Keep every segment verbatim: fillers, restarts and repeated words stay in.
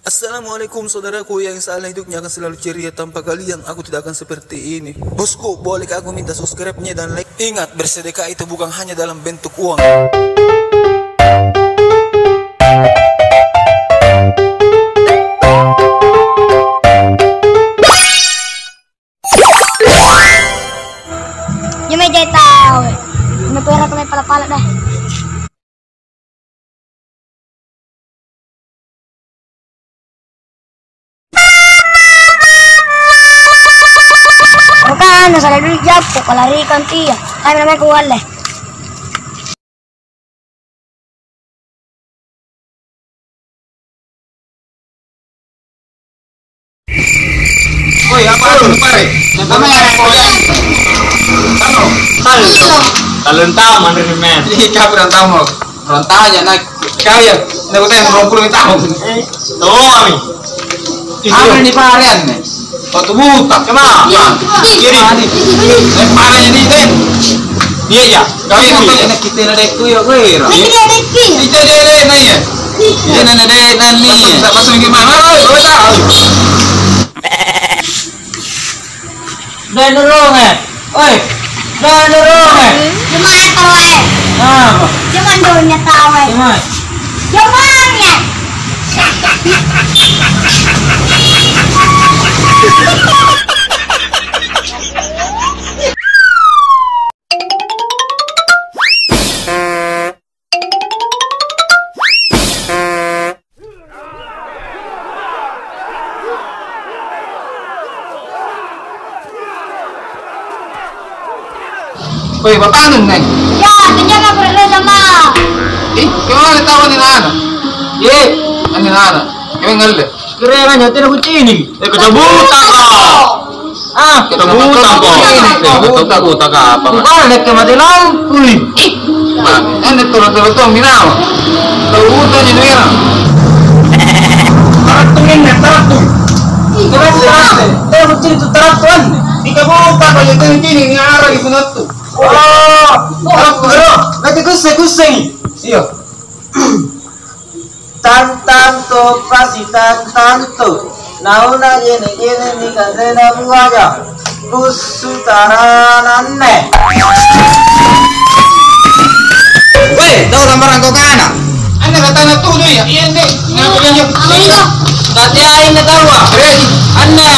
Assalamualaikum saudaraku, yang insyaallah hidupnya akan selalu ceria, tanpa kalian aku tidak akan seperti ini. Bosku, bolehkah aku minta subscribe-nya dan like? Ingat, bersedekah itu bukan hanya dalam bentuk uang. Iya, meja tau. Ini pera kami pala-pala deh. Bukan, saya dulu jatuh, kalau Rika nanti ya. Kami namanya kualle. Woi, apa lu, pare? Apa yang kau yang? Tahu? Tahu. Kalau entah, mana nih, men? Ih, kau kurang tahu, mau. Kurang tahu ya, nak. Kau ya, nak kau tanya, dua puluh tahun. Tuh, ami. Apa yang dipare, anne? Batu buta. Kemana? Iya. Kiri. Tadi. Eh, mana ini, Den? Iya, iya. Kau ini. Iya, iya. Kita nadekku ya, gue. Iya. Kita deh, deh, nah, iya. Iya, nah, nah, deh, nah, nih. Masuk, masuk gimana? Oh, oh, tahu. Deh, dorong, eh. Oi. Deh, dorong, eh. Cuma apa, eh? Apa? Cuma doanya tahu, eh. Cuma. Cuma, ya. Woi, batanung, Neng. Ya, kenyang aku dulu sama. Ih, kemana tahu anne nana? Ye, anne nana. Kemana ngalle? Kira aja tena kucini. Eh, kacabutang kau. Ah, kacabutang kau. Kacabutang kau apa? Bukan, lekke mate lampui. Ih, anne toro-toro tong minawa. Kacabutang anne nuera. Tarattu minne, tarattu. Tarattu, tarattu. Tena kucini tu tarattu anne. Ika buka kau jadi kucini, ni arah di sunattu. Oh, tarattu, tarattu. Nanti kusse, kusse. Iya. Tantang topa sitantang to. Nauna jene-jene nikanrena buaja. Bussu tarananne. Weh, tau sambarang kau kana? Anne katana tudu ya? Iya, Nek. Ngapa iya? Tati aing na taua. Eh. Anne.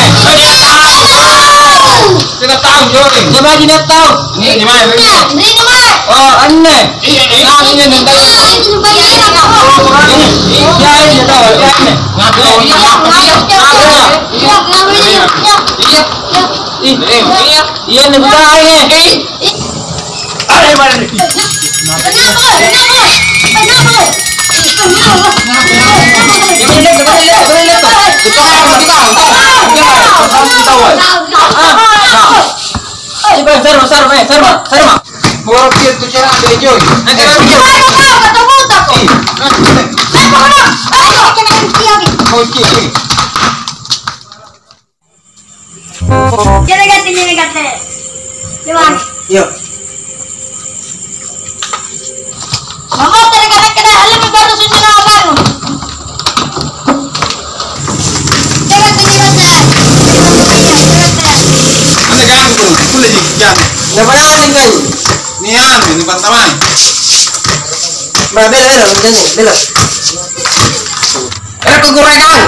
Kita tahu, Jori. Coba ji na tau. Ini gimana? Ini, ini, Mak. Oh, anne. Iya, iya. Nah, ini nih, tadi. Iya, iya, tahu, iya, anne. Ngaku, iya, iya, iya. Iya, iya, iya. Iya. Ih, iya, iya, nih, buka aja. Ih. Ada yang mana nih? Kenapa? Kenapa? Kenapa? Kenapa? Kenapa? Kenapa? Kenapa? Kenapa? Kenapa? Kenapa? Kenapa? Kenapa? Kenapa? Kenapa? Kenapa? Ayo, Bang, sarma, sarma, eh, sarma, sarma. Borok dia tu cara dia, Joy. Nanti, nanti, Joy. Ayo, Bang, kata buta kok. Ih. Ayo, Bang, ayo, kita main dia, Bang. Oke, oke. Jadi ganti, jadi ganti. Gimana? Yuk. Mamo, tadi kena, kena helm baru suci nama baru. Jangan tinggi banget. Ane ganggu, kulle ji, jam. Nggak pernah tinggal. Ni anu, ni pantamai. Mbak, bela, bela, bela, bela. Eh, kok kurang kau?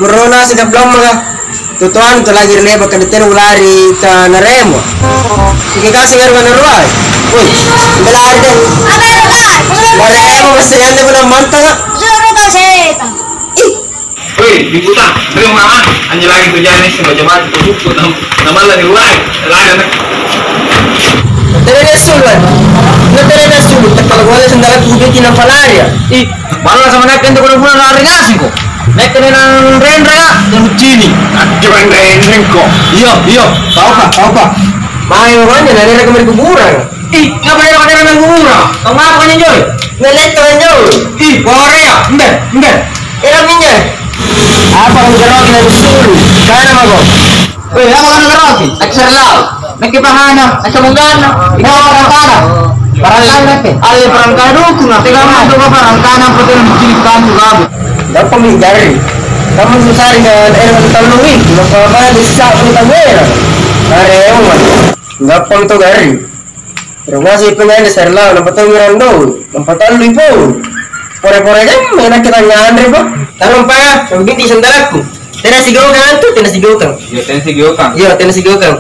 Burrona sidang blommaka. Tutoanu tu lagi ri leba ka tena ulari ka naremo. Ike kaseng ero ka naruai. Woi, belari deh. Naremo masih ande punna mantanga. Suruh tau setang. Ih. Woi, diputa, terima ah. Anjir lagi tu jane si baca-baca tu buku nam namalla ri ulai. Lari anak. Tena dia sulu. Na tena dia sulu. Kepala gua sendala tu bikin apa lari ya? Ih. Balla sama nakke antu kodong punna lari ngasengko. Nakke na nanrenranga, nanuccini. Anjo renrengko. Iyo, iyo, taupa, taupa. Mae mako anjo nanereka ri kuburang. Ih, ngapa nanereka ri kuburang? Tau ngapa anjo, Joy? Naletta anjo. Ih, borea, embe, embe. Era minjo. Apa kamu geroki na rusulu? Kana mako. Weh, apa kana geroki? Nakke sarlau. Nakke pahana, nakke munggana. Ina orang kana. Parangkana te? Alle parangkana dukung, ah. Tega mantu ka parangkana, apa tena mencirikan tu kamu? Gappami garri. Kamu susari kan, eh, tallung itu, apa-apa, bisa pun tanggerang. Are, emang. Gappami tu garri. Terus masih pengen di serla, nampa tau ngerang dong, nampa tallu ipo. Pore-pore kan, enak kita nganre, Pak. Tarong, Pak, yang binti sendalakku. Tena sigokang antu, tena sigokang. Iya, tena sigokang. Iya, tena sigokang.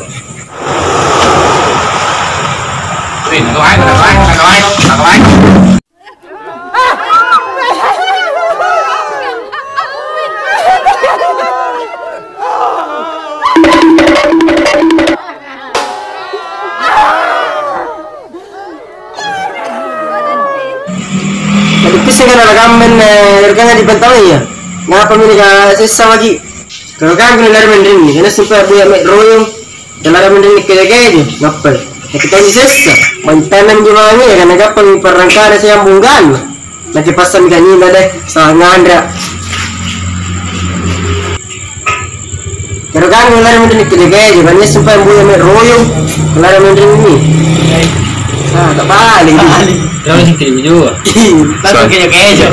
Tadi pisseng kana nakamben, eh, erkana dipantawa iya. Ngapa mini ka sessa maki? Kalau kan kena lari menrinni, karena sumpah buaya mek royong. Dalara minreng nikkeja-keja, ngappai. Nakitai sessa, mantanna minjo mange, karena gappami parrangkana siagang bongganna. Nakipassammi kanina deh, sala nganre. Kero kan dalara minreng nikkeja-keja, banyak sumpah buaya mek royong, dalara minreng ini. Ah, tak balik. Kau sing kirim juga. Langsung kejo-kejo.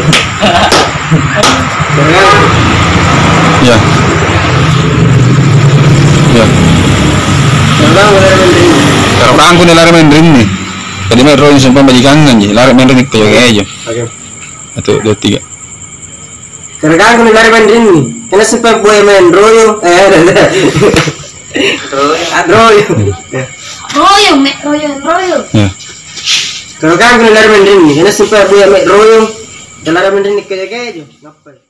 Ya. Ya. Karo kangku nih lari main ring nih. Tadi main royong sumpah bajikangan ji, lari main ring kejo-kejo. Oke. Satu, dua, tiga. Karo kangku nih lari main ring nih. Karena sumpah buaya mek royong. Eh, ada, ada. Royong. Ah, royong. Ya. Royong, mek royong, royong. Ya. Karo kangku nih lari main ring nih. Karena sumpah buaya mek royong. Dalara minreng nikkeja-keja. Ngappai?